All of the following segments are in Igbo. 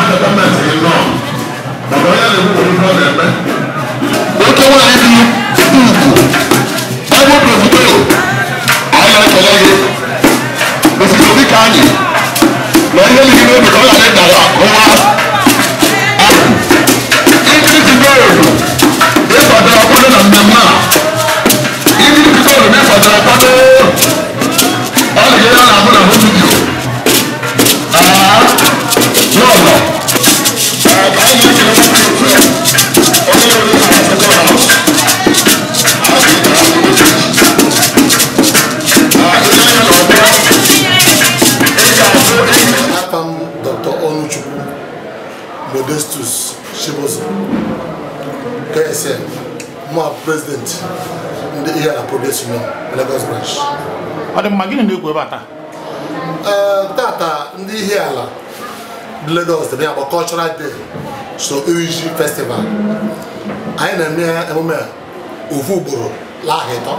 Entertainment gị nọ maka onye na-ekwu ife ọ na-eme. Oke nwaanyị dị ugwu Bible Presido, anyị na-ekele gị. Mrs. Obi ka anyị na ihe dị gị n'obi ka ọ ghara ịdara nwa ahụ. Infinity Gold ịkwadoro akwado na mmemme a. Infinity Gold na-ekwadoro akwado ọ dị ihe a na-ahụ na home video. Lọ́ọ̀lọ́ ka anyị na-ekele nwoke otu a onye nwere na second house. A ga-ekele ndị Afa m Dr. Onuchukwu Modestus Chibuzo, KSM, mụ president ndị Ihiala Progress Union, Lagos branch. Ọ dị mma, gịnị na-ekwu ebe a taa? Ee, tata ndị Ihiala dị Lagos dị akpọ Cultural Day, so Iri Ji Festival. Anyị na-eme emume a ofu ugboro laha ịtọ,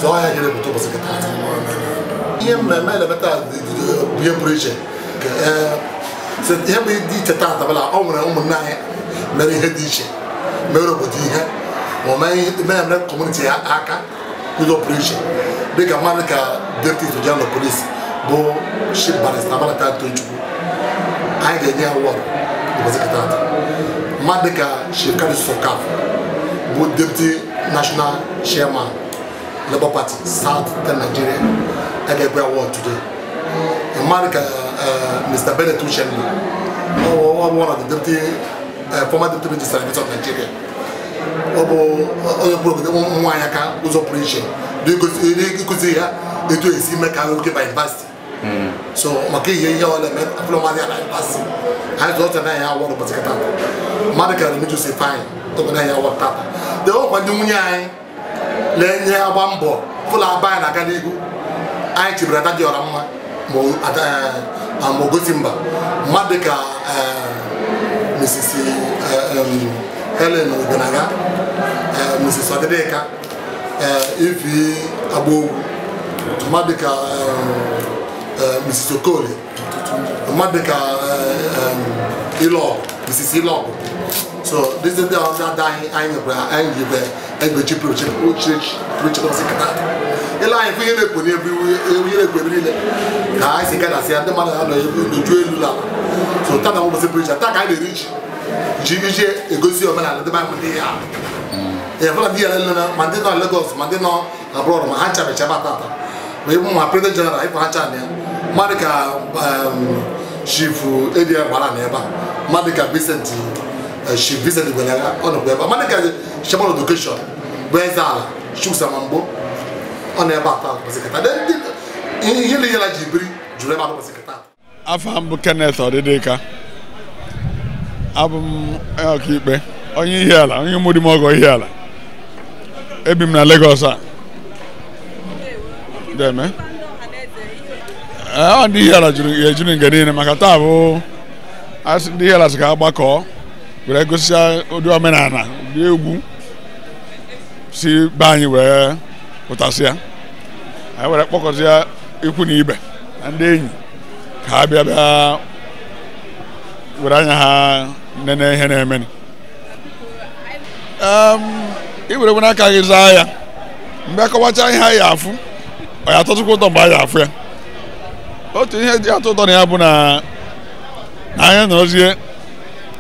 so ọ ya jere bute ụbọchị nke tata. Ihe mmemme na-eme taa bụ ihe pụrụ iche. Ee, so ihe bụ dị iche tata bụla ọ nwere ụmụnne anyị mere ihe dị iche, mere obodo ihe ma mee mere community ya aka n'ụzọ pụrụ iche, dịka mmadụ ka Deputy General Police bụ Chief Barrister Valentine Tochukwu. Anyị ga-enye ya award ụbọchị nke tata. Mmadụ dịka Chief Kadisu Sokaf bụ Deputy National Chairman, Labour Party, South Nigeria, a ga-ekwe award today. Mmadụ ka Mr. Bennett Uchendu, ọ bụ one of the deputy former deputy minister of Nigeria. Ọ bụ onye mkpụrụ obodo nwaanyị aka ụzọ pụrụ iche n'ịkụzi ha etu esi ime ka nwoke ba university. So maka ihe ọ na-eme afụlọmadị ya na university, anyị zụọ na ya award ụbọchị tata. Mmadụ ka Remigius Ifeanyi tọbụ na ya award tata. De ọkwa ndị nwunye anyị na-enye agba mbọ fụlọ aba anyị na-aga n'ihu. Anyị chebere ada dị ọra mma ma ogosi mba. Mmadụ ka Mrs. Helen Ogenaga, Mrs. Ọdịdịka Ifi Agbowu, mmadụ ka Mrs. Okolie, mmadụ ka Ilọgụ, Mrs. Ilọgụ. So this is the other anyị anyị nwekwara anyị ji egbechi pụrụ iche ụbọchị nke tata. Ile anyị fụ ihe na-ekwo n'ebe ihe na-ekwo ebe niile ka anyị si gadasị ya ndị mmadụ ha nọ n'oju elu ala. So tata bụ ụbọchị pụrụ iche taa ka anyị na-eri ji ji iji egosi omenala ndị be ndị ya. Ee, fụla ndị ya nọ ma ndị nọ na Lagos ma ndị nọ abroad ma ha ncha tata. Ma ịbụ ma President General ịfụ ha ncha na ya. Mmadụ ka Chief Eddie gbara na ebe a. Mmadụ ka Vincent Chief Vincent Igwenaga ọ nọkwa ebe a. Mmadụ ka Chairman of Education bụ eze ala Chuks Amamgbo ọ nọ ebe a taa ụbọchị nke taa. Ihe niile ji biri juru ebe a ụbọchị nke taa. Afa m bụ Kenneth Ọdịdịka. Abụ m onye ọkaikpe, onye Ihiala, onye Ụmụdịmọgọ Ihiala. Ebi m na Lagos a. Deme. Ọ ndị Ihiala juru ejuru nke niile maka taa bụ asị ndị Ihiala sị ka a gbakọọ were gosi ụdị omenala, ụdị egwu si be anyị wee pụtasịa. Anyị were kpọkọsịa ikwu na ibe na ndị enyi ka ha bịa bịa were anya ha nene ihe na-eme. I were n'aka gị zaa ya mgbe akọwacha ihe anyị afụ, ọ ya atọtụkwa ụtọ mgbe anyị afụ ya. Otu ihe dị atọ ụtọ na ya bụ na anyị nọrọzie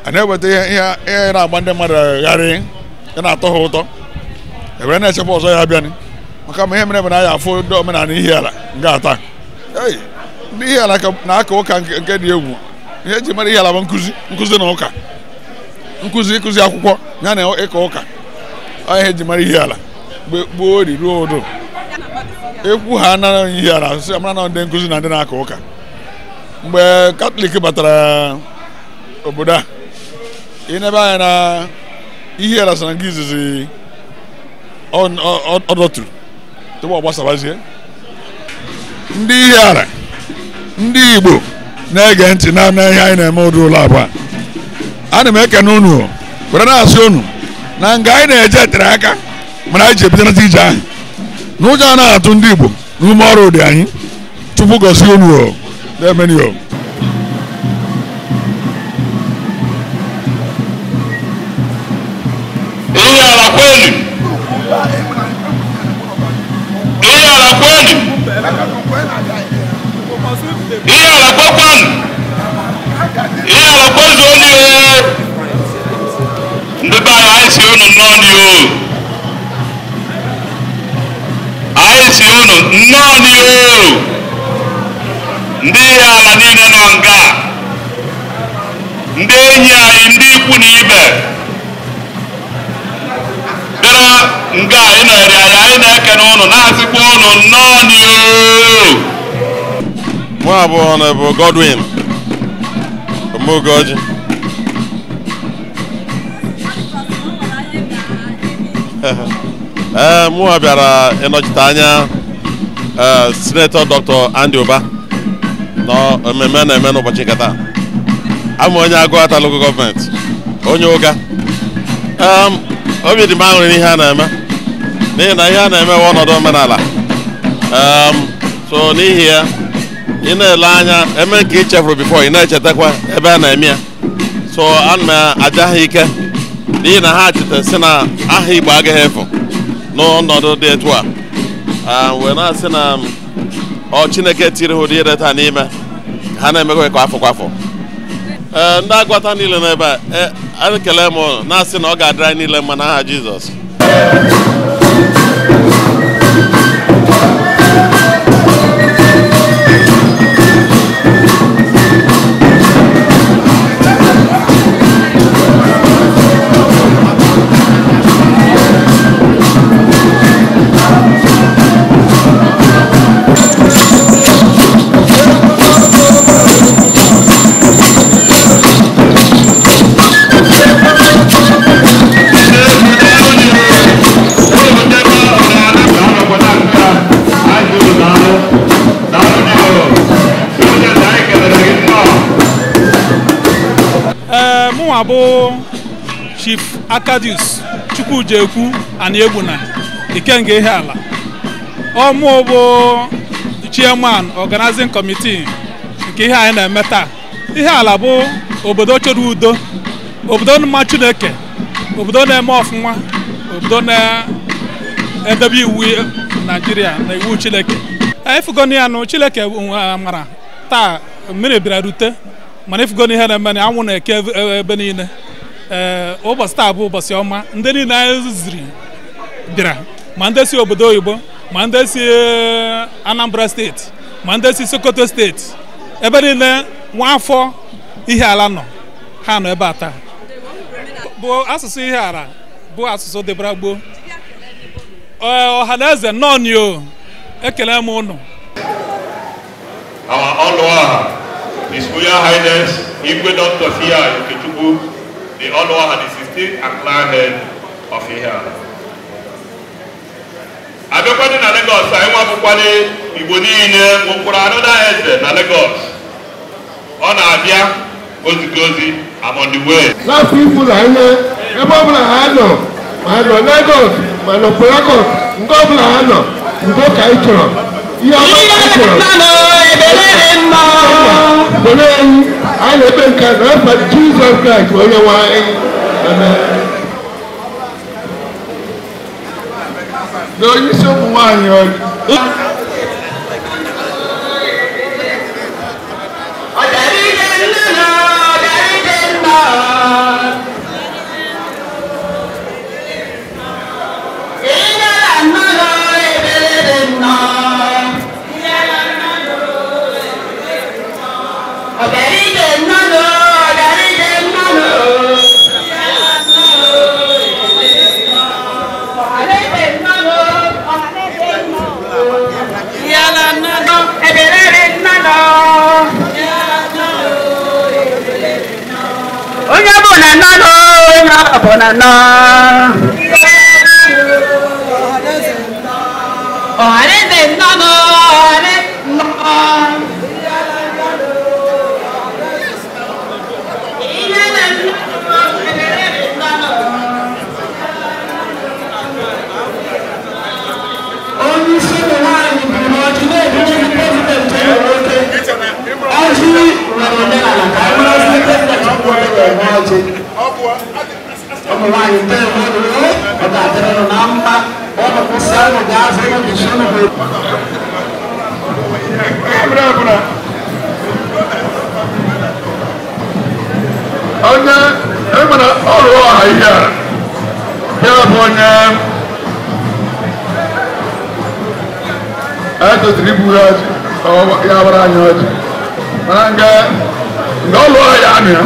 a na-eweta ihe ihe na-agba ndị mmadụ gharị ya na-atọ ha ụtọ, ewere na-echekwa ọzọ ya bịanị maka ma ihe mere bụ na anyị afụ ndị omenala Ihiala nga taa. Ei, ndị Ihiala na-aka ụka nke dị egwu. Ihe eji mara Ihiala bụ nkụzi, nkụzi na ụka, nkụzi ịkụzi akwụkwọ ya na ịka ụka. Ọ ihe eji mara Ihiala mgbe gboo ri ruo ụdụ ekwu ha anara Ihiala sị amara na ndị nkụzi na ndị na-aka ụka. Mgbe Katọlik batara obodo a, ịnebe anya na Ihiala sị na nke izizi ọ dọturu tupu ọ gbasabazie. Ndị Ihiala, ndị Igbo na-ege ntị na ihe anyị na-eme ụdị ụlọ abụọ. Ana m ekene unu were na-asị unu na nga anyị na-eje tere aka mana anyị ji ebidonata ije ahụ n'ụjọ a na-atụ ndị Igbo n'ume ọrụ dị anyị. Chukwu gozie unu o. Demeni o. Ihiala kwenu! Ihiala kwekwanụ! Ihiala kwezuonu o! Ndị be anyị, anyị si unu nnọọ ni o! Anyị si unu nnọọ ni o! Ndị Ihiala niile nọ nga, ndị enyi anyị, ndị ikwu na ibe bịara nga anyị nọnyere anyị, anyị na-ekene ụnụ na-asịkwa ụnụ nnọọ ni o! Mụ abụọ na bụ Godwin Omogoji. Ee, mụ bịara ịnọchite anya Senator Dr. Andy Uba na mmemme na-eme n'ụbọchị nke taa. Abụ m onye Agụata Local Government, onye Ụga. Obi dị m aṅụrị n'ihe a na-eme, n'ihi na ihe a na-eme bụ ọnọdụ omenala. So n'ihi ya, ị na-ele anya eme nke ị chefuru before, ị na-echetakwa ebe a na-eme ya. So ana m aja ha ike n'ihi na ha cheta sị na aha Igbo agaghị efu n'ọnọdụ dị etu a. Wee na-asị na ọ Chineke tiri ha ụdị ihe taa n'ime ha na-emekwa kwa afọ kwa afọ. Ee, ndị Agụata niile n'ebe a, ekele m na-asị na ọ ga-adịrị anyị niile mma n'aha Jizọs. Mụnwa bụ Chief Akadius Chukwujekwu Aniebuna Ikenga Ihiala. Ọ mụ bụ chairman organizing committee nke ihe anyị na-eme taa. Ihiala bụ obodo chọrọ udo, obodo mma Chineke, obodo na-eme ọfụma, obodo na-edebe iwu Naijiria na iwu Chineke. Efugoni ya nụ Chineke mara taa mmiri bịara rute, mana ifugoni ihe na-eme na anwụ na-eke ebe niile. Ee, ụbọchị taa bụ ụbọchị ọma. Ndị niile anyị ziri bịara, ma ndị si obodo oyibo, ma ndị si Anambra steeti, ma ndị si Sokoto steeti, ebe niile nwaafọ Ihiala nọ, ha nọ ebe a taa. Bụ asụsụ Ihiala bụ asụsụ dịbara gboo. Ọha na eze nnọọ ni o, ekele m ụnụ. Our Oluwaha, His Royal Highness Igwe Dr. Fia Okechukwu, the Oluwaha, the 16th and clan head of Ihiala. Abịakwadị na Lagos, anyị nwabụkwadị Igbo niile nwekwara another eze na Lagos. Ọ na-abịa ozigozi, I'm on the way. Láti ịfụnanya ebe ọbụla ha nọ, ma nọ Lagos, ma nọ Port Harcourt, nke ọbụla ha nọ, udo ka anyị chọrọ. Ihe ọma ka anyị chọrọ. Were anyị, anyị na-ekpe nke a n'afa Jizọs Kraịst onye nwe anyị. Amen. Na onye isi ụmụ nwaanyị ọ Ụmụ nwaanyị ndị ọ ga-adịrịnụ na mma, ọ kwụsị. Onye enwere ọrụ ọha ihe a ya bụ onye etosiri iburu ọjị ya gbara anyị ọjị mana nga ọlụ ọha ya anụ ya.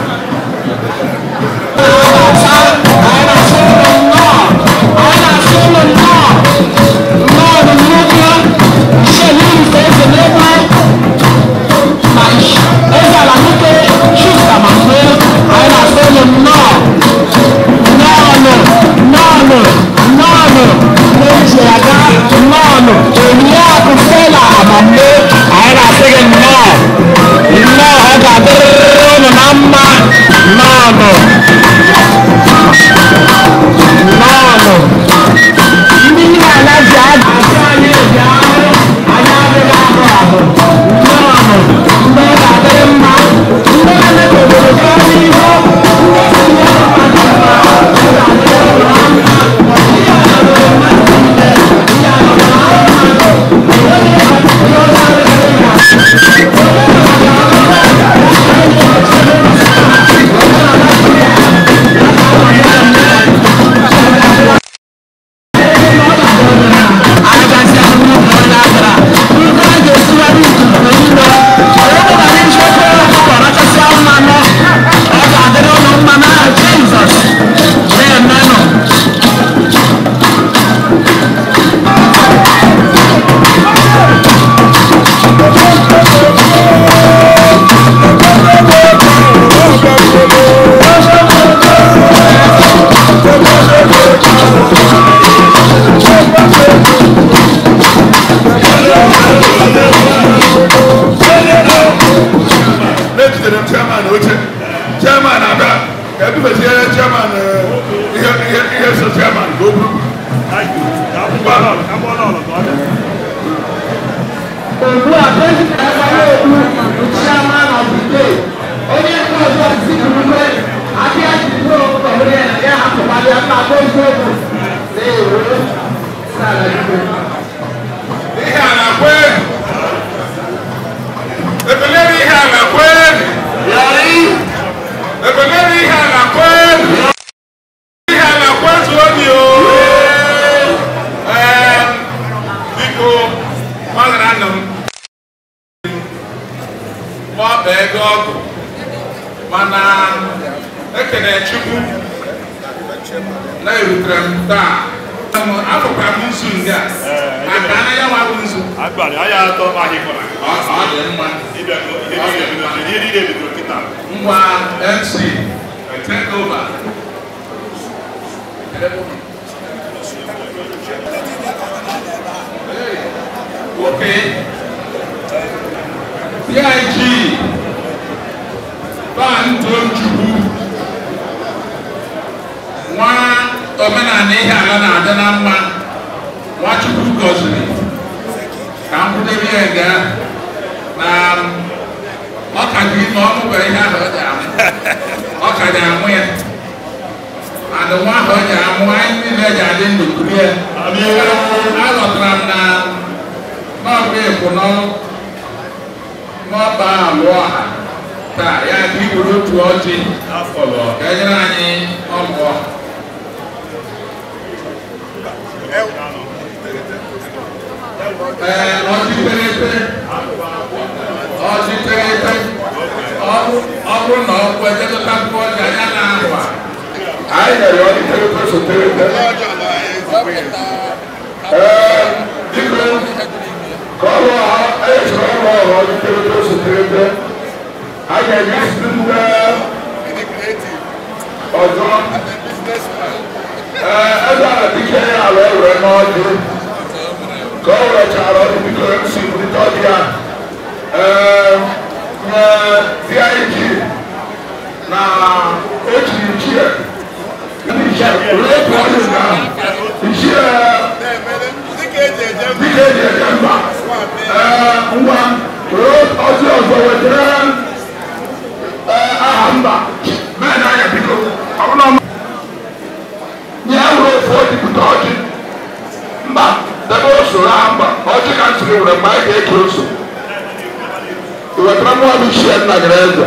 Iwetara mụ ọdụ chie nna gịrị eze.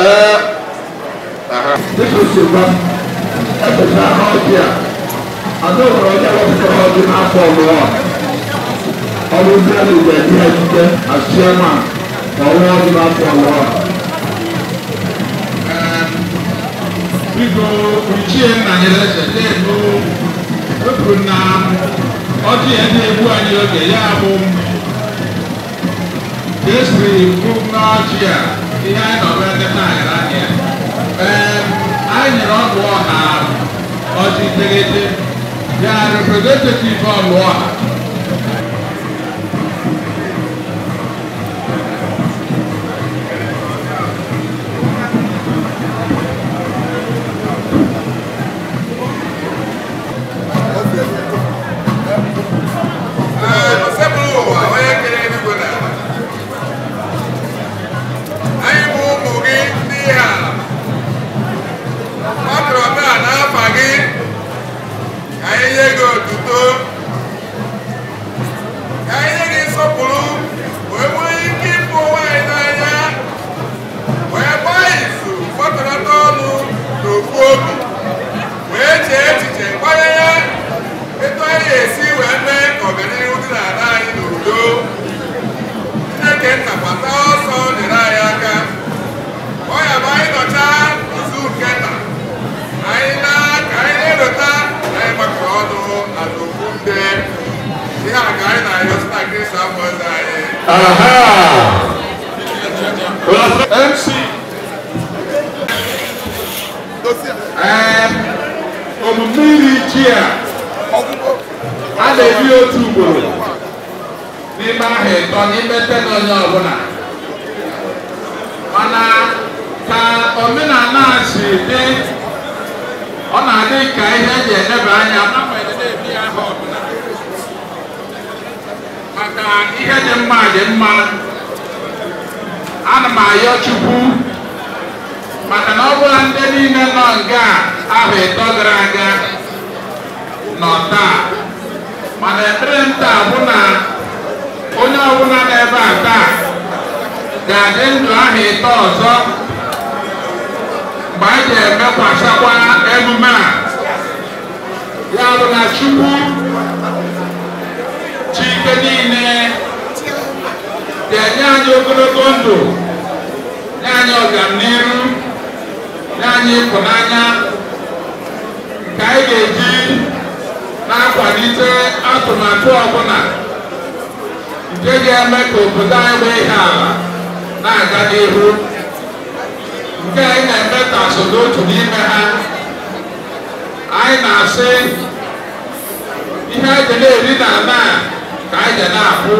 Ee, dịka o si gwa m, ebechara ha ọjị a. Ada nwere onye wepụtara ọjị n'afọ ọlụọ a. Ọ bụzie na igwe dị ya ikike as chairman ka ọ nwee ọjị n'afọ ọlụọ a. Biko ichie nna nyere eze na-enu wepụrụ na ọjị ya na-egbu anyị oge ya bụ ka esiri kwu n'ọjị a ihe anyị nọrọ ndeta anyara anya. Ee, anyị nyere ọgwụ ọha ọjị iteghete ya representative ọlụ ọha. MC. Omume iri ji a a na-eri otu ugboro n'ime aha ịtọ n'ime ten onye ọbụla, mana ka omenala a si dị ọ na-adị ka ihe eji edeba anya na-ebi aha ọbụla maka ihe dị mma dị mma. Ana m ayọ Chukwu maka na ọ bụla ndị niile nọ nga ahụ ịtọ gara aga nọ taa, mana ekpere m taa bụ na onye ọbụla n'ebe a taa ga-adị ndụ ahụ ịtọ ọzọ mgbe anyị ga-emekwasakwa emume a. Ya bụ na Chukwu chi ike niile ga-enye anyị ogologo ndụ, nye anyị ọganiru, nye anyị ịfụnanya nke anyị ga-eji na-akwalite atụmatụ ọbụla nke ga-eme ka obodo anyị bụ ihe ala na-aga n'ihu. Nke anyị na-eme ka so n'otu n'ime ha. Anyị na-asị ihe anyị ga na-eri na ala ka anyị ga na-akwụ,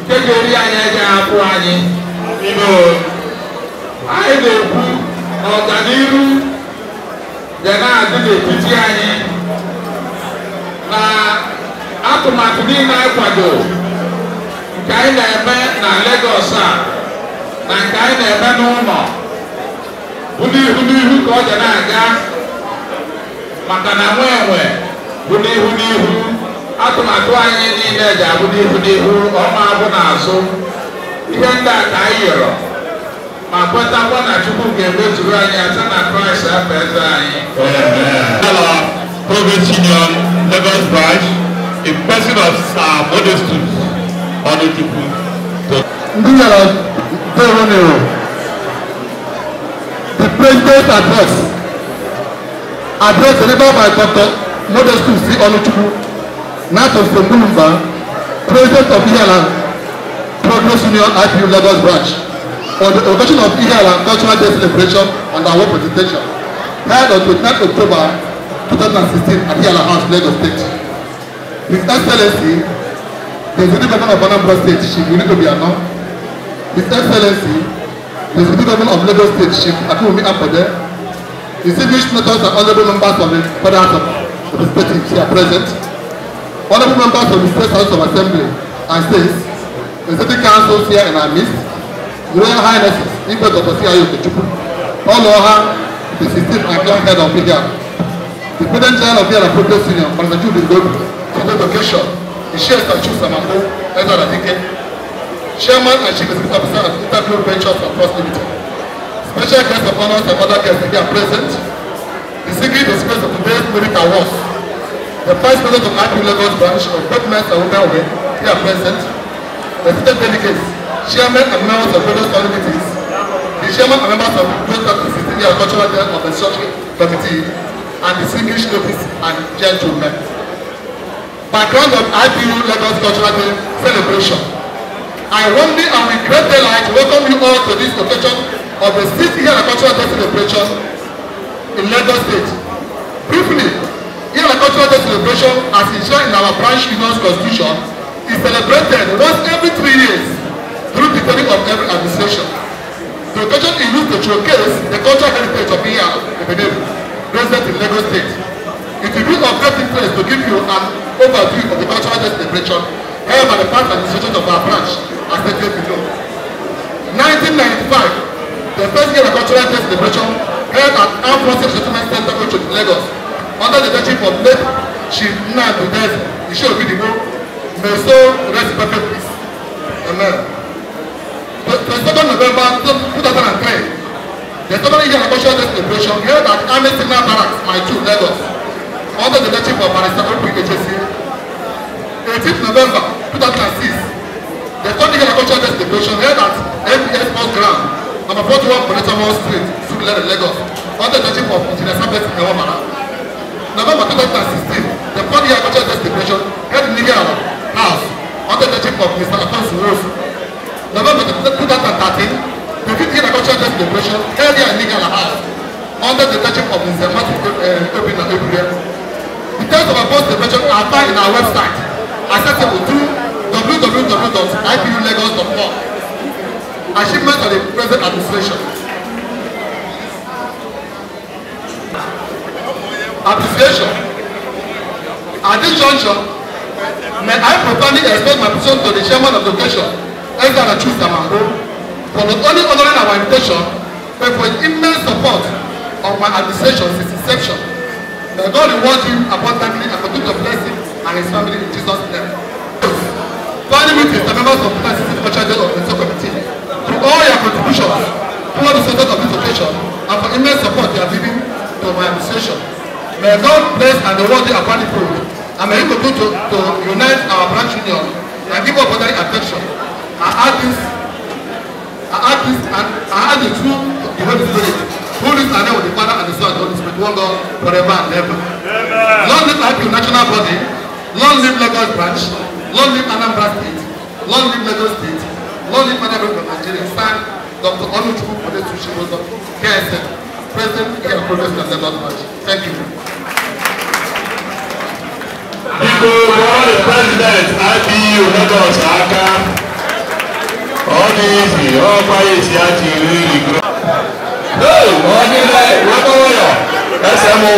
nke ga-eri anyị agaghị akwụ anyị. Anyị na-ekwu na ọganiru ga na-adị n'etiti anyị na atụmatụ niile anyị kwado nke anyị na-eme na Lagos a na nke anyị na-eme n'ụlọ bụ n'ihu n'ihu ka ọ ga na-aga, maka na nwe enwe bụ n'ihu n'ihu. Atụmatụ anyị niile ga-abụ n'ihu n'ihu, ọma abụ n'azụ. Ihe ndị a ka anyị yọrọ ma kwetakwa na Chukwu ga-emezuru anyị asa na Kraịst afọ eze anyị. Province Union Lagos Branch, in person of Sir Modestus Onuchukwu. Ndị yàrá Deronero, the president's address delivered by Dr. Modestus C. Onuchukwu, Nato Sembulumba, President of Ihiala Progress Union IPU Lagos Branch, on the occasion of Ihiala Cultural Day celebration and award presentation held on 29 October 2016 at Ihiala House, Lagos State. His Excellency, the Executive Governor of Anambra State, Chief Willie Obiano, His Excellency, the Executive Governor of Lagos State, Chief Akinwumi Akode, distinguished senators and honorable members of the Federal House of Representatives here present, honorable members of the State House of Assembly and States, the City Councils here in our midst, the Royal Highnesses, Igwe Dr. C.I.O. Okechukwu, Oloha, the 16th and clan head of Ihiala, the President General of Ihiala Progress Union, Pastor Jude Ngobi, for the occasion, the Sheikh Sachu Samako, Ezra Dike, Chairman and Chief Executive Officer of Intergroup Ventures and Trust Limited. Special guests of honor and other guests here are present. The secret recipients of today's merit awards. The Vice President of IPU Lagos Branch of both men and women wing here are present. The state delegates, chairmen and members of various committees, the chairman and members of the 2016 Year Cultural Day of the Church Committee, and distinguished ladies and gentlemen. Background of IPU Lagos Cultural Day celebration. I warmly and with great delight welcome you all to this occasion of the 6th Year Cultural Day celebration in Lagos State. Briefly, Year Cultural Day celebration, as enshrined in our branch union's constitution, is celebrated once every 3 years through the training of every administration. The occasion is used to showcase the cultural heritage of Ihiala, Ebenebe, resident in Lagos State. It will be of great interest to give you an overview of the cultural day celebration held by the past administration of our branch, as stated below. 1995, the first year of cultural day celebration held at Armed Forces Settlement Center, Ocho, Lagos, under the leadership of late Chief Nnamdi Udeze, Ishe-Obidigbo, may so rest in perfect peace. Amen. 22nd November 2003, the second year of cultural day celebration held at Army Signal Barracks, Mile 2, Lagos, under the leadership of Barrister Obi Echesi. 18th November 2006, the third year of cultural day celebration held at MPS Sports Ground, number 41 Bonetamo Street, Surulere, Lagos, under the leadership of Engineer Sabet Ewamara. November 2016, the fourth year cultural day celebration held in Ihiala House, under the leadership of Mr. Alphonse Rose. November 2013, the fifth year cultural day celebration held here in Ihiala House, under the leadership of Mr. Martin Obinna Ebure. Details of our post celebration are found in our website, accessible through www.ipulagos.org. Achievements of the present administration. Appreciation. At this juncture, may I profoundly express my appreciation to the chairman of the occasion, Ezra Chusamango, for not only honoring our invitation, but for his immense support of my administration since inception. May God reward him abundantly and continue to bless him and his family in Jesus' name. Finally, meetings the members of the 2016 Cultural Day of the Committee for all your contributions toward the success of this occasion and for immense support they are giving to my administration. May God bless and reward you abundantly, and may He continue to unite our branch union and give us brotherly affection. I add the true, the Holy Spirit, who lives and with the Father and the Son and the Holy Spirit, one God, forever and ever. Amen. Long live IPU National Body, long live Lagos Branch, long live Anambra State, long live Lagos State, long live Anambra Nigeria. Signed, Dr. Oluchukwu Odetuchibozo, KSM, President of Progress and Lagos Branch. Thank you. Biko, the President, IPU Lagos Aka. All easy, all quiet, really grow. Hey, all the SMO.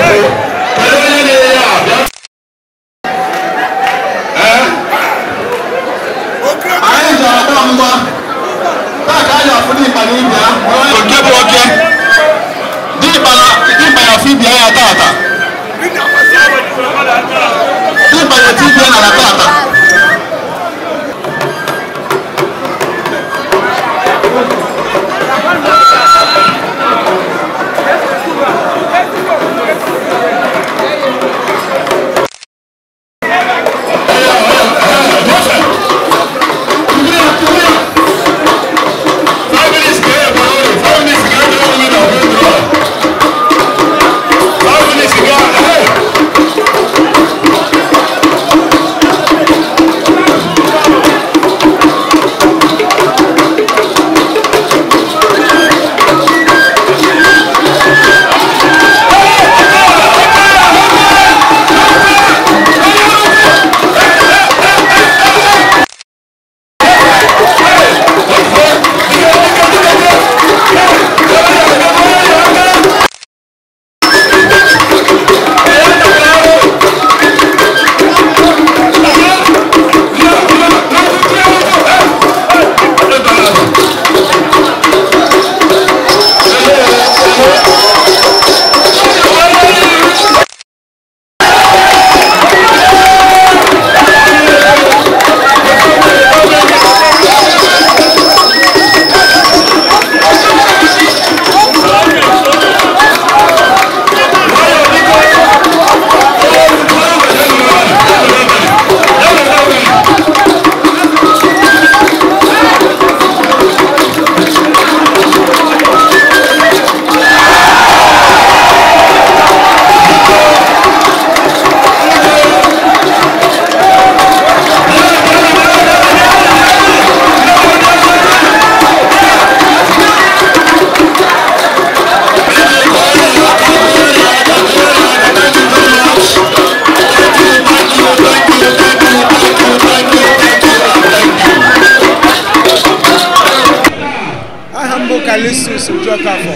Kalisus Ujokafọ.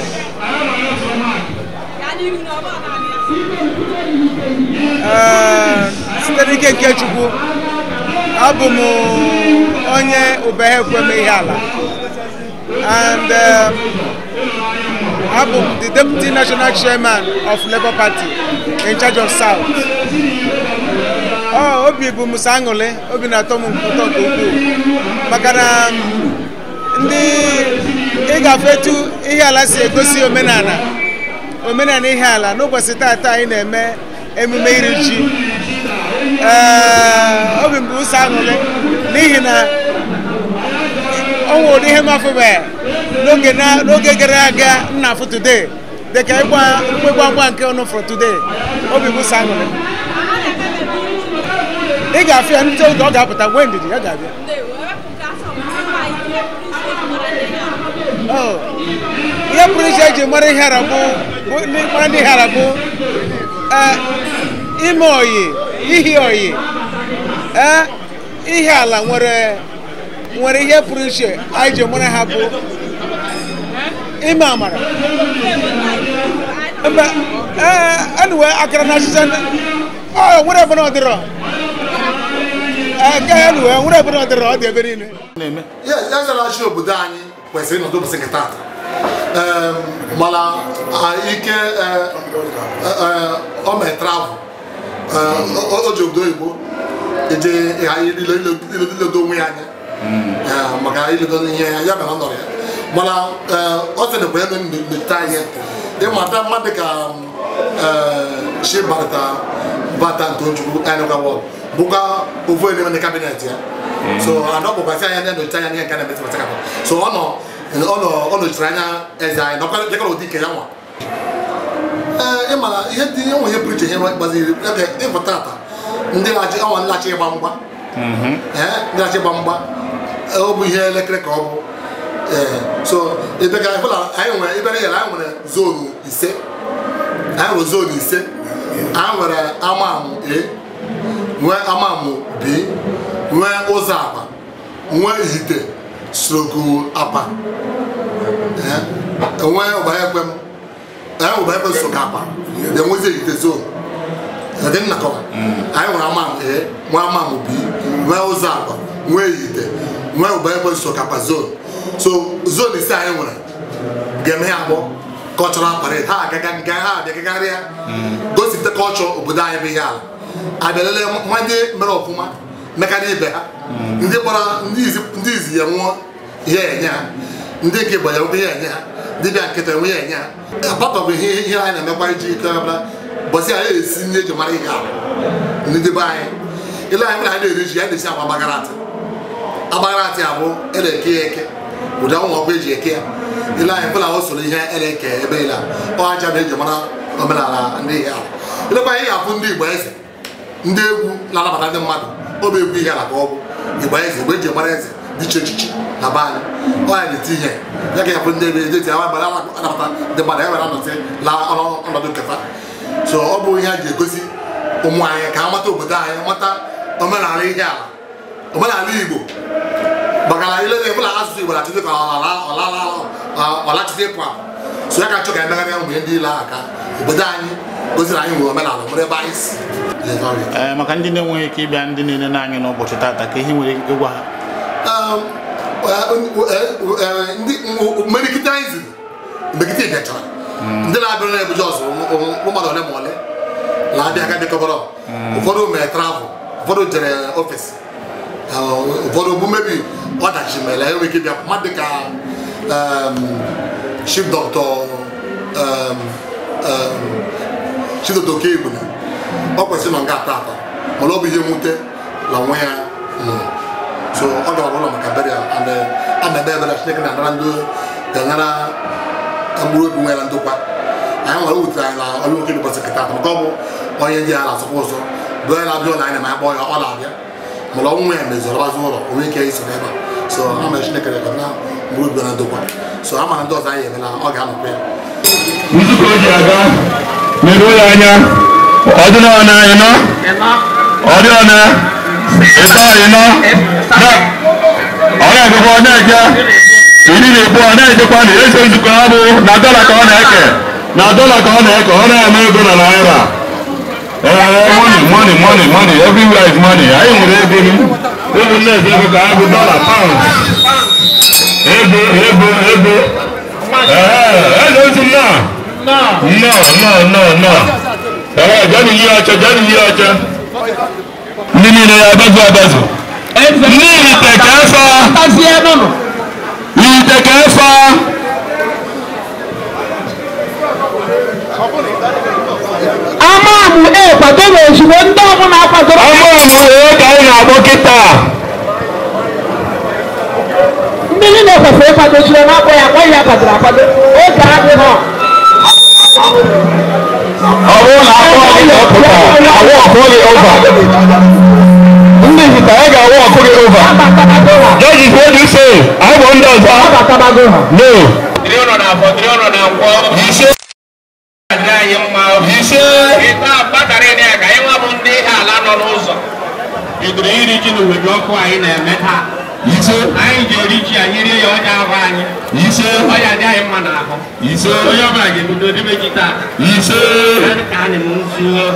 Site n'ike nke Chukwu, abụ m onye Ubehekwem Ihiala, and abụ m the Deputy National Chairman of Labour Party in charge of South. Obi bụ m sọ aṅụrị, obi na-atọ m ụtọ nke ukwuu maka na ndị ịgafe etu Ihiala si egosi omenala omenala Ihiala n'ụbọchị taata anyị na-eme emume iri ji. Obi m bụ ụsọ aṅụrị n'ihi na ọ nwere ihe m afụbeghị n'oge gara aga m na-afụ today, dịka ịgba mgba nke ọnụ for today. Obi bụ ụsọ aṅụrị. Ị ga-afụ ya ndị oge ọ ga-apụta, nwee ndidi, ya ga-abịa. Ihe pụrụ iche eji mara Ihiala bụ mara ndị Ihiala bụ ime oyi, ihi oyi. Ihiala nwere ihe pụrụ iche anyị ji mara ha bụ ime amara. Mba, anyway, akara na achịcha ọ nwere ebe na ọ dịrọ. Anyway, nwere ebe na ọ dịrọ, ọ dị ebe niile. Yes, eze na-achị obodo anyị kwesịrị ịnọdụ ụbọchị nke taata, mana ike o mee travel, o ji obodo oyibo eje iledo onwe ya anya maka iledo ihe ya ya mere ọ nọrọ ya, mana ọ sịrịkwa ya n'etiti anyị ịmata mmadụ ka chi bata Ntochukwu Enugwu bụkwa ofu onye n'ime kabinet ya, so anọ bụkwasị anya na-enyocha anya ihe nke na-emetụta kapa, so ọ nọ ọ nọchiri anya eze anyị nọkwa dịkọrọ ụdị ike ya nwa. Ee, ịmara ihe dị enwe ihe pụrụ iche ihe gbaziri ịpụta ata ndị na-achị ọnwa ndị na-achị ịgba mgba, ndị na-achị ịgba mgba, ọ bụ ihe elekere ka ọ bụ. Ee, so ebe ka ịfụla anyị nwere ebe anyị nwere zonu 5, anyị nwere zonu 5, anyị nwere Amamụ A, nwee Amamụ B, nwee ụzọ akpa, nwee Ihite stroku apa, nwee Ụbahekwem, Ụbahekwem stroku apa, enwezi Ihite zone dị nnakọba. Anyị nwere Amamụ A, nwee Amamụ B, nwee ụzọ akpa, nwee Ihite, nwee Ụbahekwem stroku apa zone. So zone 5 anyị nwere ga-eme ya abụọ cultural parade, ha agaga nga ha abịagagharịa gosipụta culture obodo anyị bụ Ihiala, abịa lelee ma ndị mere ọfụma mekarịa ibe ha, ndị gbara ndị izi ya nwụọ ihe enye ha, ndị nke gbara ya ihe enye ha, ndị bịa nkịta enwe ihe enye ha. Apart of ihe anyị na-emekwa iji ike ọbụla bọsị anyị esi nri eji mara Ihiala ndị be anyị ile anyị mere anyị na-eri ji, anyị na-esi akwa agbagara agbagara atị abụ eleke ya eke ụdị ọnwa ọkụ eji eke ya ile anyị bụla o soro ihe eleke ebe ile ọ aja bụ eji mara omenala ndị Ihiala. Ilekwa anyị ga-afụ ndị Igbo eze, ndị egwu na-anabata ndị mmadụ, ọ bụ egwu Ihiala ka ọ bụ Igbo eze, mgbe eji mara eze dị iche echichi na be anyị, ọ ya na-eti ihe ya ka ya fụ ndị ebe eji agbara anabata ndị mmadụ ya were anọtị la ọnọdụ nkefa. So ọ bụ ihe a ji egosi ụmụ anyị ka ha mata obodo anyị, mata omenala Ihiala, omenala Igbo, maka na ile ebụla asụsụ Igbo na-achịzi ka ọlachite ịpụ apụ. So ya ka chọ ka emegharịa ụmụ ihe ndị ile ahụ ka obodo anyị gosiri anyị nwere omenala nwere ebe anyị si. Maka ndị na-enweghị ike ịbịa, ndị niile na-anyị n'ụbọchị taata, ka ihe nwere ike ịgwa ha. Ndị mmerịkịta anyị ziri mmerịkịta bịachara ndị na-abịa na-ebuja ọzọ mmadụ ole ma ole na-abịa aka dịkọbọrọ, ụfọdụ mere travel, ụfọdụ jere ọfịs, ụfọdụ bụ mebi ọdachi mere enweghị ike ịbịa. Mmadụ dịka Chief Doctor Chief Doctor Okegbuna, ọ kwesịrị nọ nga atọ mana ọ bụ ihe mwute na nwa ya nwụrụ, so ọ gara ụlọ maka burial and a na-ebe ebere Chineke na-anara ndị ga-anara mkpụrụ obi nwere ndokwa. Anyị nwere wutere anyị na onye nwoke ụbọchị nkịta atọ maka ọ bụ onye ndị a na-asọkwa ụzọ bụ onye na-abịa ụlọ anyị ma akpọ ya ọ na-abịa, mana ọnwụ ya mezoro ọbazi ụlọ onwe ike iso n'ebe a, so a mere Chineke na mkpụrụ obi na ndokwa. So a mara ndị ọzọ anyị emela ọ ga-anọkwa ya. Nzukọ o ji aga meruo ya anya ọ dị n'ọna ịnọ ọ dị ọna ịtọ ịnọ na ọ na-egekwa ọ na-ege. 12 na-ejekwa na eze nzukọ ha bụ na dọla ka ọ na-eke na dọla ka ọ na-eke ọ na-eme ego na naira. Money, money, money, money. Everywhere is money. Anyị nwere ego ụmụnne eze ego ka ha bụ dọla, pound. Ego, ego, ego. Eze ozi nnọọ. Nnọọ, nnọọ, nnọọ, nnọọ. Jani yi ọcha, jani yi ọcha. Ndị niile ya abazu abazu. Ndị ite ka efa. Ite ka efa. Amamu e kwadoro ozugbo ndị ọbụla akwadoro. Amamu e ka anyị na-agbọ kịta. Ndị niile kwesịrị ịkwadochiri na-akpọ ya akpọ ya kwadoro akwado oge adịghị. Ọ bụrụ na akpọ gị ka ọ pụta, awụ ọkụ gị ova. Ndị ite anyị ga-awụ ọkụ gị ova. Judges, what do you say? Anyị bụ ndị ọzọ. No. Ise. Ise. Bidoro iri ji n'uweji ọkụ anyị na-eme taa. Ise. Anyị ga-eri ji anyị rie ya ọnya ahụ anyị. Ise. Ọya dị anyị mma n'ahụ. Ise. Onye ọbụla ga-ebido debe ji taa. Ise. Ka anyị m zuo.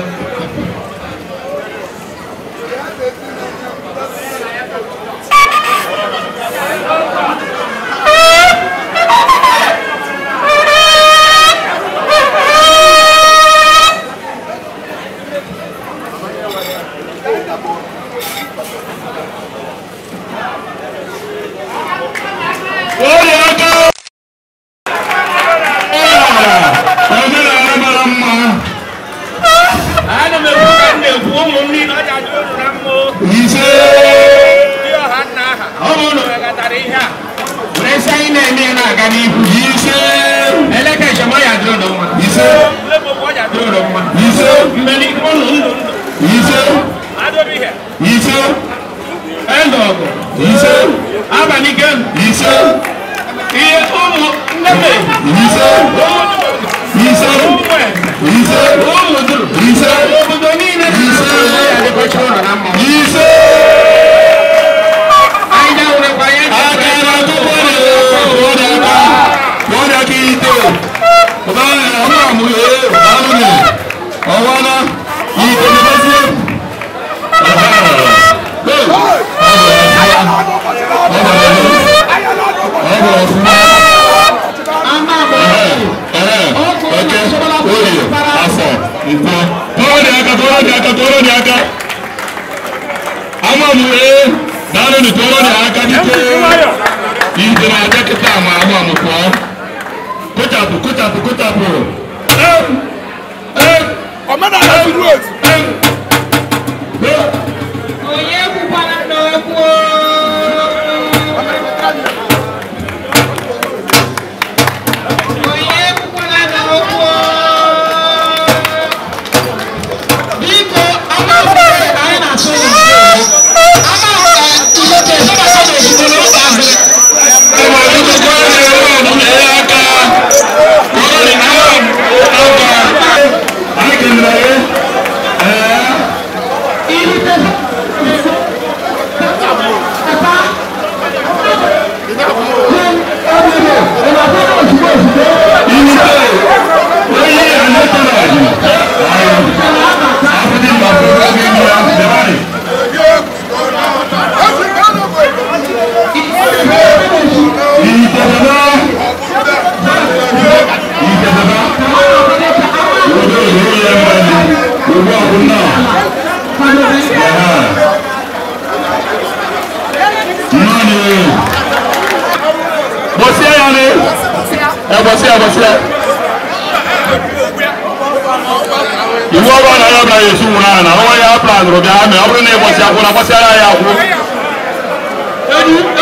Iwu ọrụ na ya ọbụla esi nwụrụ ahụ na ọnwa ya planụrụ bịa mee ọ bụrụ na ịgbọsị akwụ na gbasịara ya akwụ.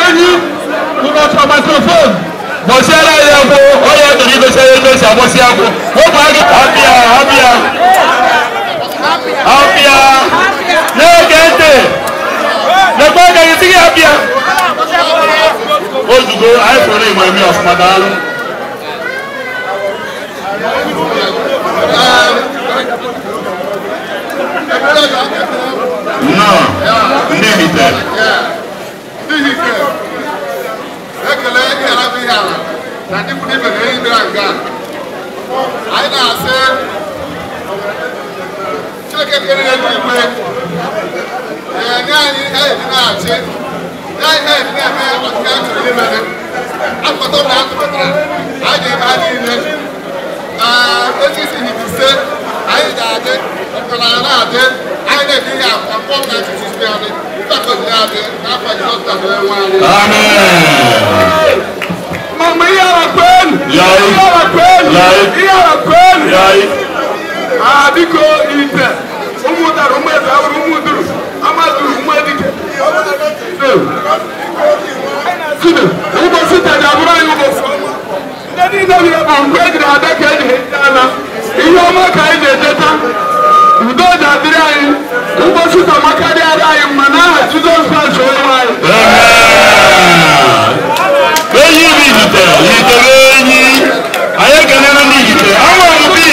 Enyi ụbọchị microphone gbọsịara ya akwụ onye chọrọ igosi ya ebe esi agbọsị akwụ. Wepụ aka abịa abịa abịa na-ege ntị lekwa aka gị sị gị abịa. Ozugbo anyị fụrụ na ịma eme ọfụma daalụ. No, ndị hite. Ndị hite. Ekele ihe ala bụ ihe ala na ndị kwuru ibe na enyi bịara nga anyị na-asị Chineke kere eluigwe na-enye anyị ihe eji na-achị nye anyị ihe eji na-eme ọchịchị a chọrọ imere atụmatụ na atụmatara anyị ga-eme ha niile na echichi ise anyị ga-adị ọdịnala na-adị anyị na-eji ihe akwụkwọ na echichi ise adị adị n'afọ Jizọs dabere nwa anyị. Amen. Mama ihe ala kwenu! Ihe ala kwenu! Ihe ala kwenu! Ah, biko ite ụmụ dara ụmụ eze awụrụ ụmụ duru amaduru ụmụ edike ụbọchị taa ga-abụrụ anyị ụbọchị ọma. Ndị niile bi ebe mgbe e jiri ada ka eji eje ala ihe ọma ka anyị na-ejeta udo ga-adịrị anyị ụbọchị taa makarịara anyị mma n'aha Jizọs Kraịst onye nwe anyị. Enyi bụ ijite yitere enyi anyị ekelere ndị ijite anwụrụ bi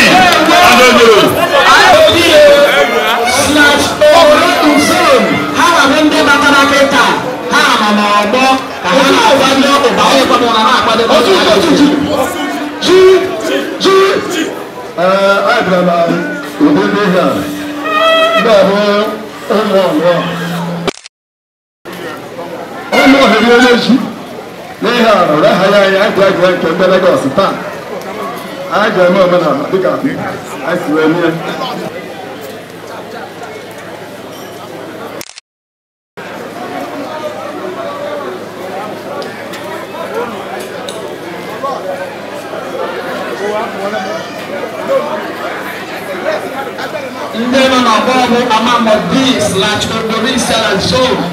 adọjuru ha na ndị batara kịta ha nọ n'ọgbọ ka ha na-agwa ndị ọkpụkpa onye kwadoro na na-akwadebe Ee, anyị bịara na ụdị ndị ihe a ndị a bụ ụmụ ọmụọ ụmụ ohere onye echi n'ihe a na aha ya anyị anyị bịa nke ndị Legọs taa anyị ga-eme omenala dịka anyị si wee mee. Ndị nọ n'ọgbọ bụ Amamo B slash Indonesia zone.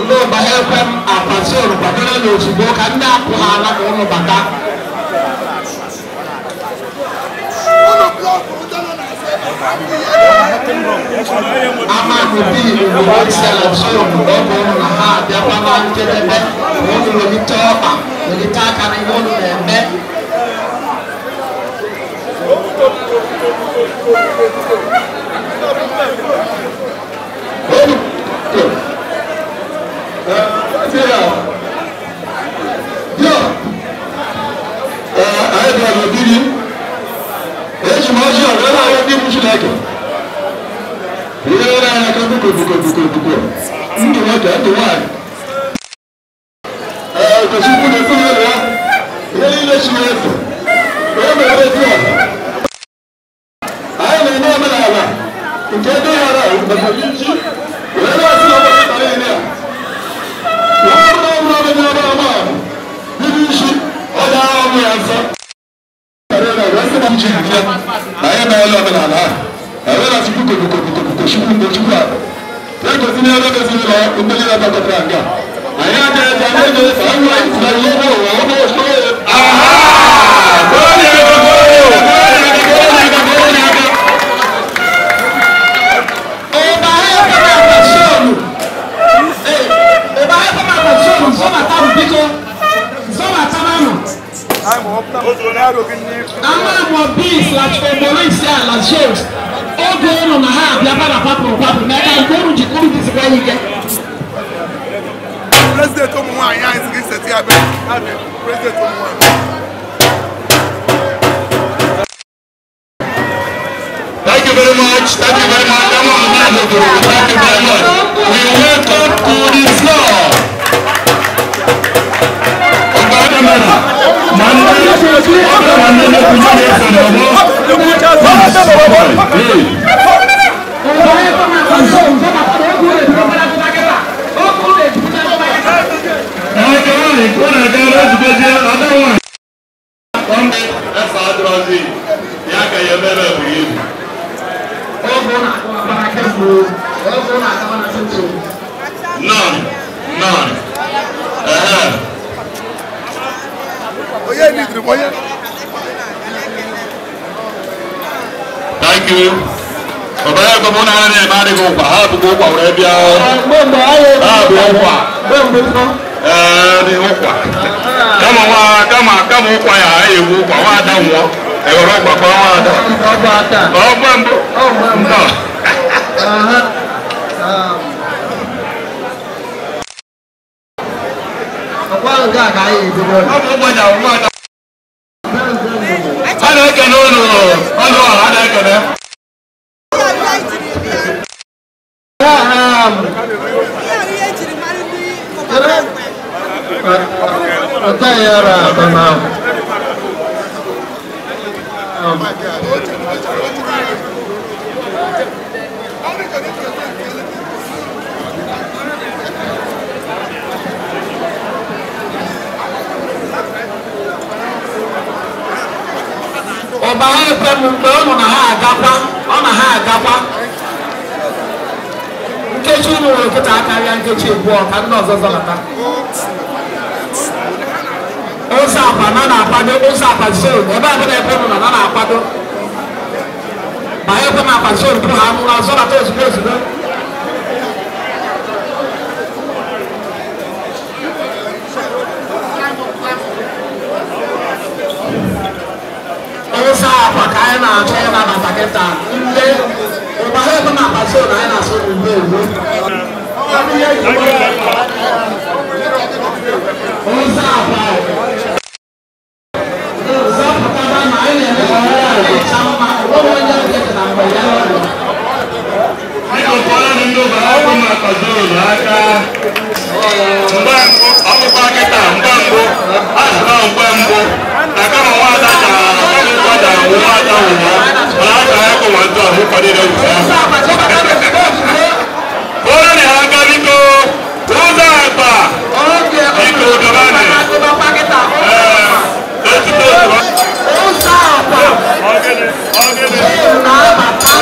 Ndị ụba ekwem akwa zone kwadoro n'ozugbo ka ndị apụ ha ala ka ụnụ bata. Amamo B Indonesia zone ọ bụ ụnụ na ha abịakwa na njedebe ma ụnụ welite ọkpa welite aka na ihe ụnụ na-eme. Oge ụnụ na ha abịa na papụrụ papụrụ n'aka nke ụnụ ji kụrụ jizikwa ike. President ụmụ nwaanyị anyị sị gị seti ya bịa president ụmụ nwaanyị. Thank you very much. Thank you very much. Thank you very much. We welcome to the floor. None. Thank you. Ọkwa nke a ka anyị ebido. Ọ bụ ụgbọnya nwaada. A na-ekene ụlọ ọnụ ọha a na-ekene. Ọba ha ekwe m mgbe ọ nọ na ha agakwa, ọ na ha agakwa. Nkechi unu nwere nkịta akarịa nkechi abụọ ka ndị ọzọ zọlata. Ụzọ akwa na na-akwado ụzọ akwa zone ebe a bụla ekwe m nọ na na-akwado. Ma ekwe m akwa zone tupu ha mụrụ zọlata ozugbo ozugbo. Ụzọ akwa ka anyị na-achọ ịnabata kịta ndị ụba ha ekwe m akwa zone anyị na-asụ ugbu ugbu. Ụzọ akwa zọpụtaba ma anyị na-eme ka ọrụ a na-echa mma onwe onye nkịtị na mgbe ya ọrụ. Biko kụọrọ ndị ụbara akwụ maka zonu aka. Mgbe mbụ, ọkpụkpa kịta mgbe mbụ, a sị na mgbe mbụ, na kama nwaada dara, kama nwa dara, nwaada nwụrụ, mana aka ya kụwa ntụ ahụ kwadoro ewuzi ahụ. Kụọrọ ha aka biko, ụzọ akpa, biko gabanị. Ee, ezigbo otu. Ụzọ akwa na-abata.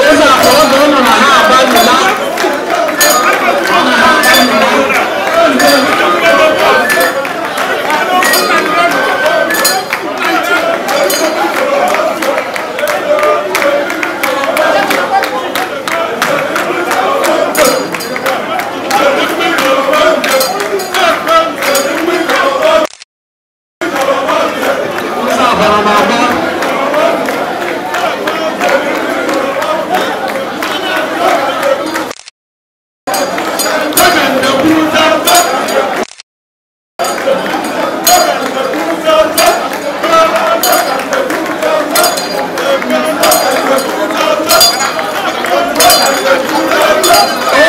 Ụzọ akwa oge ụnụ na ha agbanyela. Ọ na ha agbanyela. Ụzọ akwa na-agba.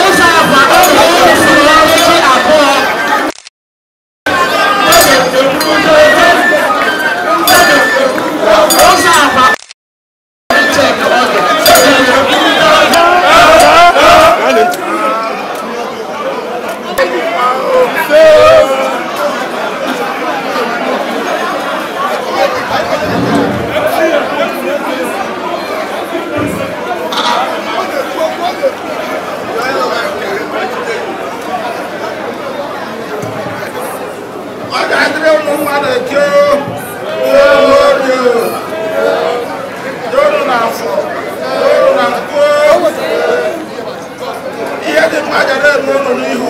Ụzọ akwa oge ụnụ siri nkeji abụọ. Ụzọ akwa check oge. Ọ ga-adịrị ụmụ mmadụ eke orie, donu na afọ, donu na nkwọ. Ihe dị mma ga na-eme ụnụ n'ihu.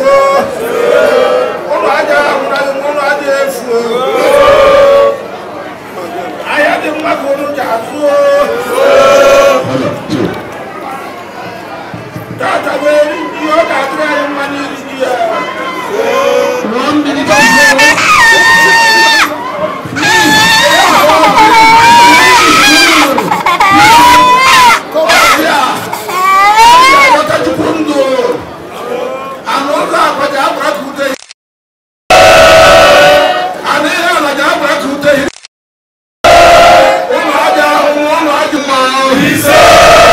Ụnụ aja ahụraghị m, ụnụ aja efu. Ahịa dị mma ka ụnụ ji azụ. Tata bụ eri ji, ọ ga-adịrị anyị mma n'iri ji ya. 1 minute of zero. Ụlọ aja ahụ, ụlọ aja mma.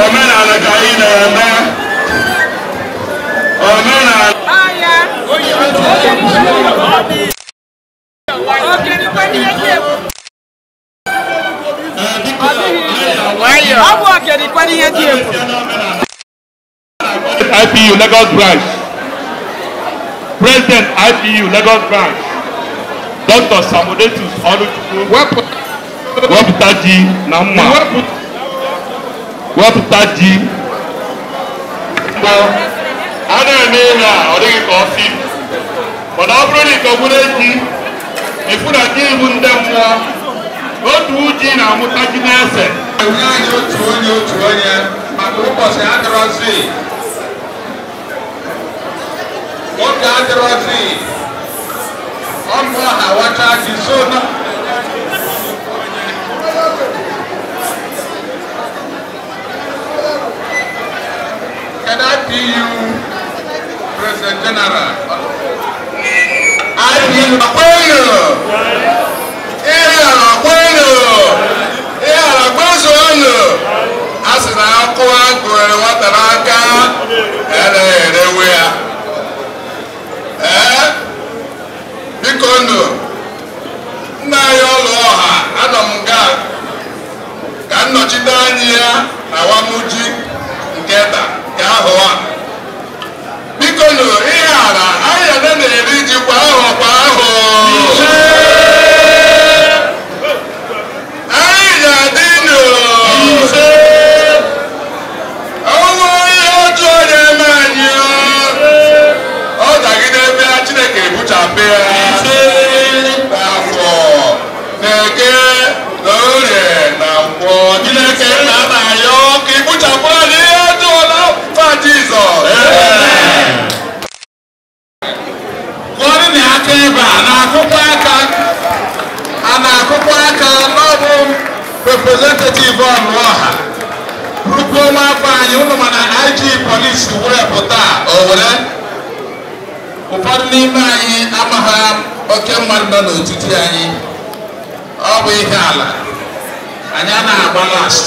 Omenala ka anyị na-eme. Omenala. IPU Lagos Branch, President IPU Lagos Branch, Dr. Samudetus Oluchukwu, wepụta ji na mma, wepụta ji. A na-eme ihe a ọ dịghị ka ọsị, mana ọ bụrụ na ịkọgburu ji, ịfụ na ji bụ ndị mmụọ, otu ji na-amụta ji na-ese. Enye anyị otu onye maka ụbọchị adịrọzi. Oge adịrọzi, ọnụ ọha wacha ji so na. Kedu IPU President General? IPU kwenu! Ihe ala kwenu! Ihe ala gbazuonu! A sị na akụ agụrụ nwata n'aka erewe ya. Ee, biko nụ, nna anyị ụlọ ọha anọ m nga ka nnọchite anya ya na wamuji nke taa nke ahụ a. Biko nụ, ihe ala anyị ede na-eri ji kwa ahụ kwa ahụ. Anyị ga-adị nụ. Ọnwụ ihe ọjọọ na-eme anyị. Ọ dagide ebe Chineke ebuchapụ ya. N'afọ na-eke na orie na nkwọ. Chineke nna na-ayọ ka ibuchapụ anyị ihe ọjọọ n'afọ Jizọs. Kụọrọ na aka ebe a na-akụkwa aka a na-akụkwa aka n'ọbụ representative ọnụ ọha rukwuo nwa afọ anyị ụnụ mana IG polisi were pụta o were ụfọdụ n'ime anyị amaghị oke mmadụ nọ n'etiti anyị. Ọ bụ ihe ala anyị a na-agba last.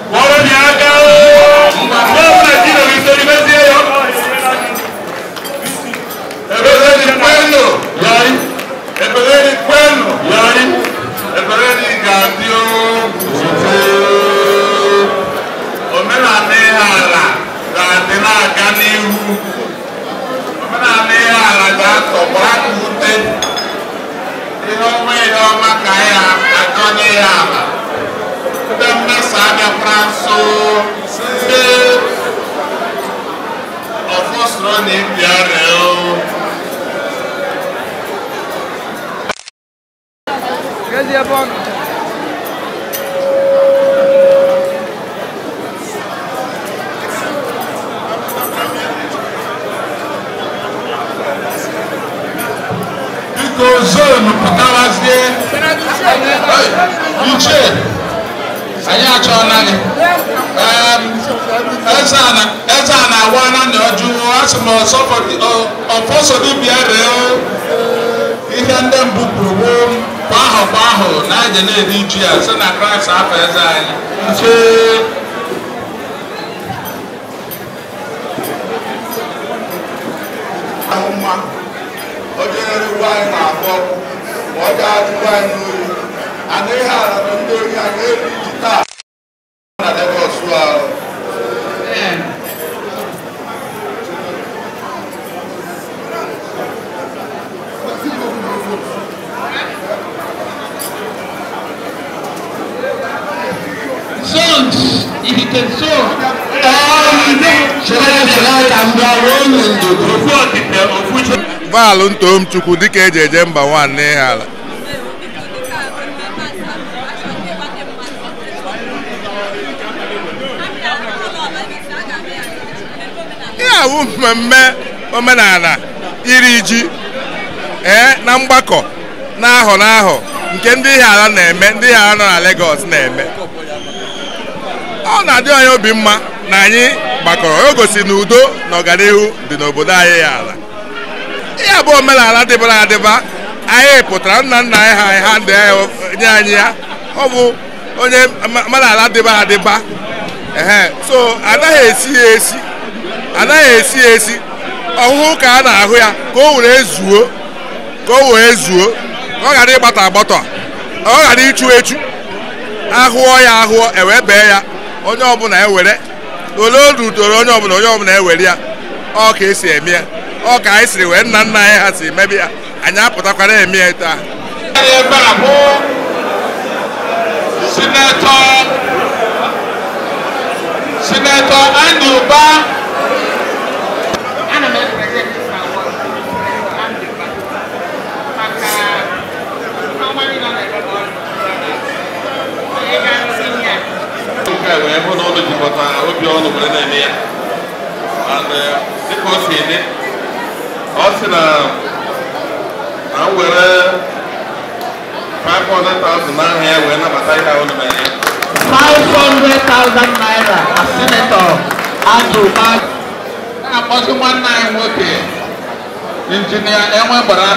Kpọrọ ni aka mgbe ọbụla ji nọrọ isori mezie ya. Ebeleni kwenu! Yari, Ebeleni kwenu! Yari, Ebeleni ga-adị omenala ihe ala ga-adị na-aga n'ihu. Omenala ihe ala ga-atọgbọ aka ute. Ihe ọma ka anyị achọ n'ihe ala. Ndị mmesa abịakwara nso, ndị ọfọsụrụ na ịbịa rịọ. Biko zonu pụtarazie. Ichie, anyị achọọla gị. Eze a na-awa na na ọjụ asị m ọfọsọdibịa ree ihe ndị mbụ kwuru gboo kwa ahụ kwa ahụ na aja na-eri ji ya sị na Kraịst afọ eze anyị. Nche ahụma ọ jere ugbo anyị na-akpọ ma ọ jee ajụkwa anyị n'oyi ana ihe ala na ndị oyi anyị eri ji taa na Lagos ahụ. Zones, if you can zone. Baalụ ntom Chukwu dịka eji eje mba nwanne n'ihe ala. Ihe a bụ mmemme omenala iri ji na mgbakọ n'ahọ n'ahọ nke ndị ihe ala na-eme, ndị ihe ala nọ na Lagos na-eme. Ọ na-adị anyị obi mma na anyị gbakọrọ o gosi na udo na ọganihu dị n'obodo anyị ya ala. Ihe bụ omenala dịbara adịba anyị pụtara nna nna anyị ha ndị nye anyị ya ọ bụ onye omenala dịba adịba ehe so anaghị esi ya esi anaghị esi ya esi ọhụhụ ka a na-ahụ ya ka o were zuo ka o wee zuo ka ọ ghara ịgbata agbata ọ ghara ichu echu ahụọ ya ahụọ ewee bee ya onye ọbụla ewere ole o rutoro onye ọbụla ewere ya ọ ka esi eme ya ọ ka anyị siri wee nna nna anyị ha si mebi ya anyị apụtakwara eme ya taa. Ebe a bụ Sinetọ Andy Uba. Ana m epresent this award to Andy Uba maka ọnwa niile ọ na-eme ọrụ nke a wee hụ na ụlọ jikọtara obi ọnụ were na-eme ya dịka o si dị ọ sị na m were 500,000 n'aha ya wee nabata ihe ahụ mere ya 500,000 naira na Sinetọ Andy Uba. Na-akpọzi nwanne anyị nwoke Injinia Enwegbara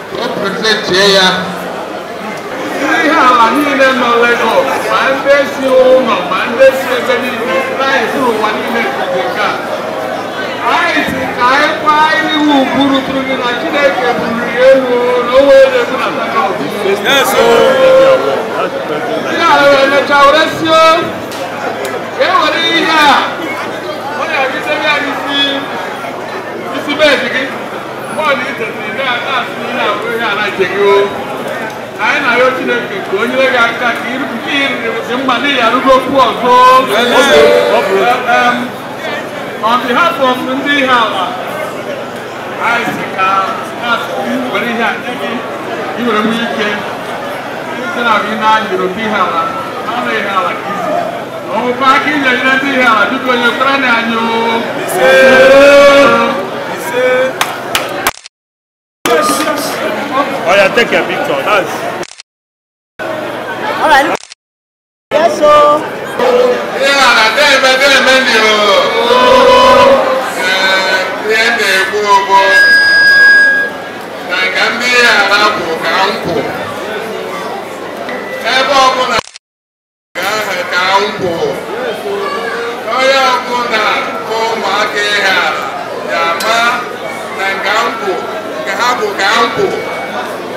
ka o prezentie ya. Ihe ala niile nọ Lagos ma ndị si ụlọ ma ndị si ebe niile na-esi ụwa niile nke a anyị si ka anyị kwaa iwu ugwu ruturu gị na Chineke buliri elu na o wee na-ebunata ihe ala wee mechaa were sio ka e were ihe a ọ na-agidebe ya isi bedi gị bọọlụ itetiri na-asị ihe abụ ihe ala nke gị o. Anyị na-arịọ Chineke ka o nyere gị aka ka nke iriri dị mma n'ihi arụgo okwu ọzọ. On behalf of ndị ihe ala anyị si ka were ihe a nye gị i were nwee ike site na gị na Europe ihe ala na ihe ala ka isi ọnwụkwa aka inye nyere ndị ihe ala biko nyekwara na anyị o. Oh yeah, take your picture. That's all right. Yes, so. Yeah, ebe ọbụla ka nkwụ onye ọbụla bụ ụmụaka ihe ala ya ma na nka nkwụ nke ha bụ ka nkwụ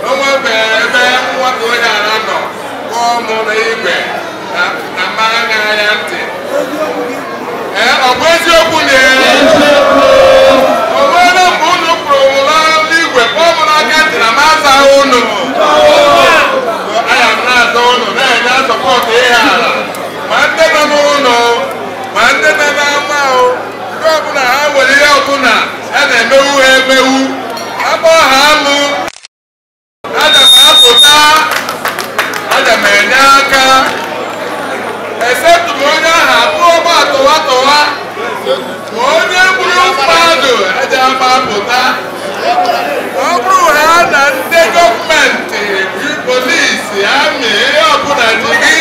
o nwebere ebe nwata onye ala nọ kpọọ mụ na igwe na mmanya ya ntị. Ee, ọ bụ eziokwu na o nwere mgbe unu kwuru mụ n'igwe kpọọ mụ n'aka ntị na m aza unu. Anya m na-aza unu na-enye sọpọtụ ihe ala ma ndị nọ n'ụlọ ma ndị nọ n'ama o ndị ọbụla ha nwere ihe ọbụla a na-emewu ha emewu akpọ ha alụ aga m apụta aga m enye aka esepụ m onye ahụ abụọ ọgba atọwa tọwa ma onye gburu mmadụ eji ama apụta ọ bụrụ ha na ndị gọọmenti polisi amị ihe ọbụla ji gị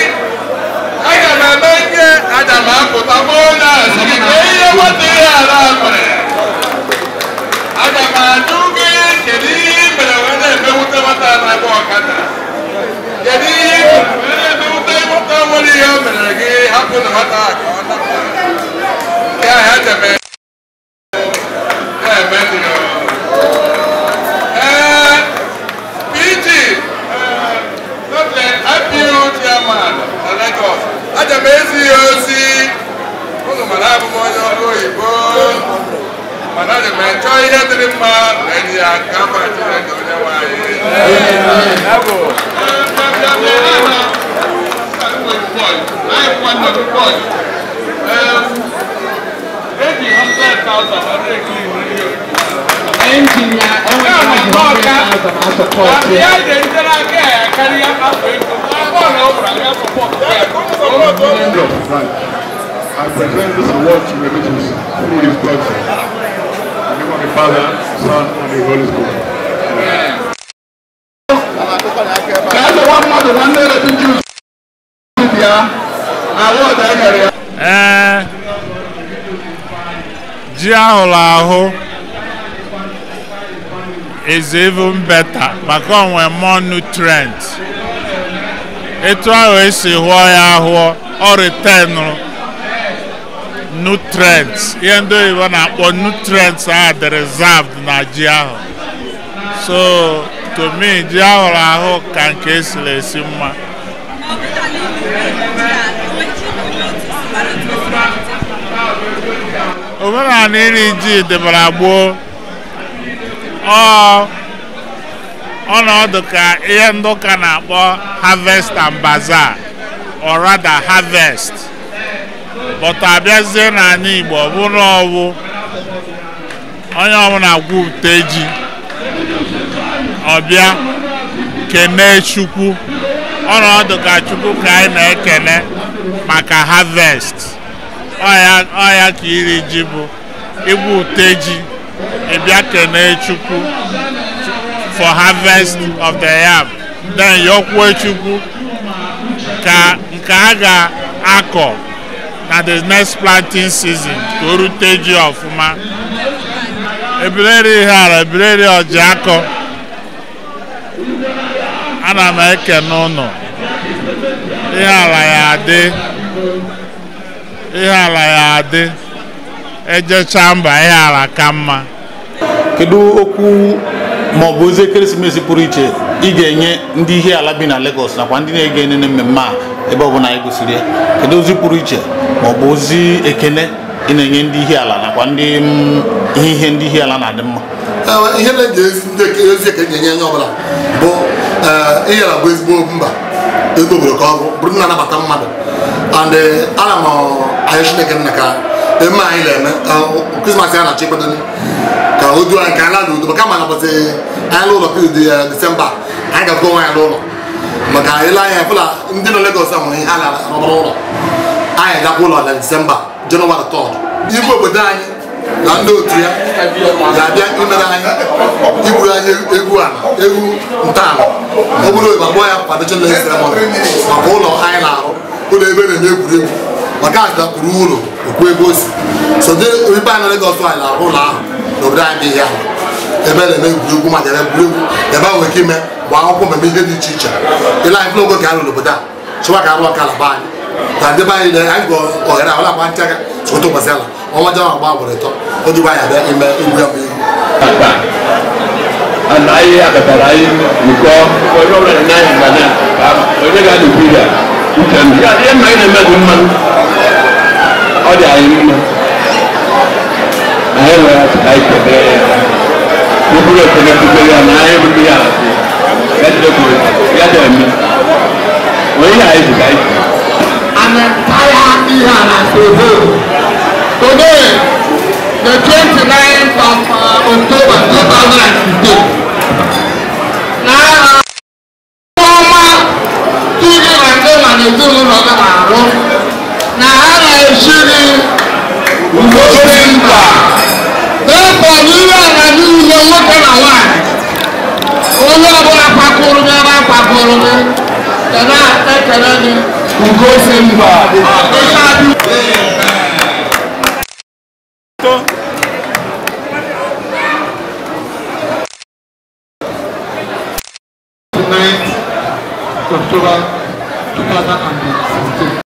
aga m eme ihe aga m apụta ma onye ahụ sị gị ka ihe nwata ihe ala mere aga m ajụ gị kedu ihe ị mere wee na-emewute nwata na-agba ọkada kedu ihe ị mere wee na-emewute nwata nwere ihe o mere gị hapụ na nwata a ka ọ napụ ya ha jeme eme dị. Ee, PG IPU chairman na Lagos aga m ezi ya ozi ụnụ mara abụ m onye ọrụ oyibo mana aga m achọ ihe dịrị mma na enyi ya ka afọ Chineke onye nwe anyị. Engineer, I present this award to Emeritus through his blessing. In the name of the Father, Son, and the Holy Spirit. Ee, ji ahụrụ ahụ is even better maka o nwere more nutrient. Etu ahụ esi hụọ ya ahụọ, ọ retainụrụ nutrients, ihe ndị oyibo na-akpọ nutrients are the reserved na ji ahụ. So to me, ji ahụrụ ahụ ka nke esiri esi mma. Omenala iri ji dịbara gboo, ọnọdụ ka ihe ndị ụka na-akpọ harvest and bazaar, or rather harvest. But abịazie n'ala Igbo, ọ bụrụ ọwụ onye ọbụla gwupụta ji, ọbịa kene Chukwu. Ọnọdụ ka Chukwu ka anyị na-ekene maka harvest. Ọ ya ka iri ji bụ igwupụta ji, ịbịa kene Chukwu for harvest of the yam, then yọkwuo Chukwu ka nke a ga-akọ na the next planting season ka o rute ji ọfụma. Ebileri ihe ara ebileri ọji akọ, ana m ekene ụnụ. Ihe ala ya adị, ihe ala ya adị, ejecha mba, ihe ala ka mma. Kedu okwu maọbụ ozi ekeresimesi pụrụ iche ị ga-enye ndị ihe ala bi na Lagos nakwa ndị na-ege enene mmemme a ebe ọ bụla anyị gosiri ya? Kedu ozi pụrụ iche maọbụ ozi ekene ị na-enye ndị ihe ala nakwa ndị ihe ndị ihe ala na-adị mma? Ihe na-eji ezi ndị ozi ekene enye onye ọbụla bụ ihe ala bụ ezigbo mba, ezigbo obodo ka ọ bụ bụrụ na-anabata mmadụ. And ana m ayọ Chineke nna ka eme anyị na-eme Christmas ya na-achọ ịkwado ka o duo anyị ka anyị laa n'udo, maka ma na ụbọchị anyị n'ụlọ period Disemba anyị ga-akụ onwe anyị n'ụlọ, maka ile anya fụla ndị nọ Lagos ahụ ihe a na-arụbara ụlọ. Anyị agakwa ụlọ na Disemba, Jenụwarị 3rd. Igwe obodo anyị na ndị otu ya ga-abịa imere anyị igburu anyị egwu ala, egwu ntọala. Ọ bụrụ oyibo akpọ ya foundation laying ceremony, maka ụlọ anyị na-arụ, ụlọ ebe na-eme egwuregwu, maka azụta kwuru ụlọ okwu ebe o si so ndị ebe anyị na Lagos anyị na-arụ ụlọ ahụ n'obodo anyị bụ ihe ahụ ebe na-eme egwuregwu, ma jere egwuregwu ebe ahụ nwere ike ime gbaa akwụkwọ, mmemme ihe dị iche iche. Ile anyị fụla ogo ka arụ n'obodo a chịwa ka arụ ọka ala be anyị ka ndị be anyị anyị gụ ohere ahụ agba ntị aka sokoto ụbọchị ala ọnwa Jenụwarị agba agbụrụ 3 o jikwa anyị abịa ime egwu ya bụ egwu. Ana anyị akatara anyị nkọ onye ọbụla na anyị na onye ga-adịkwu ya uche ndụ ya ihe mma anyị na-eme dị mma, ọ dị anyị mma. Anyị nwere asị ka anyị kelee ya n'okpuru ekele kụziri ya na anyị bụ ndị ya asị ya jidekwu ya dị eme onye anyị ji ka anyị An entire Ihiala as a whole. Today, the 29th of October 2016, now, ọma gị na ndị ma na ezinụlọ gị na-arụ na ha na-esi gị ugosi mba. Therefore, n'ihe ala niile, nwoke na nwaanyị, onye ọbụla kwakụrụ gị ebe a kwakụrụ gị, ga na-ekele gị ugosi mba. October 2016.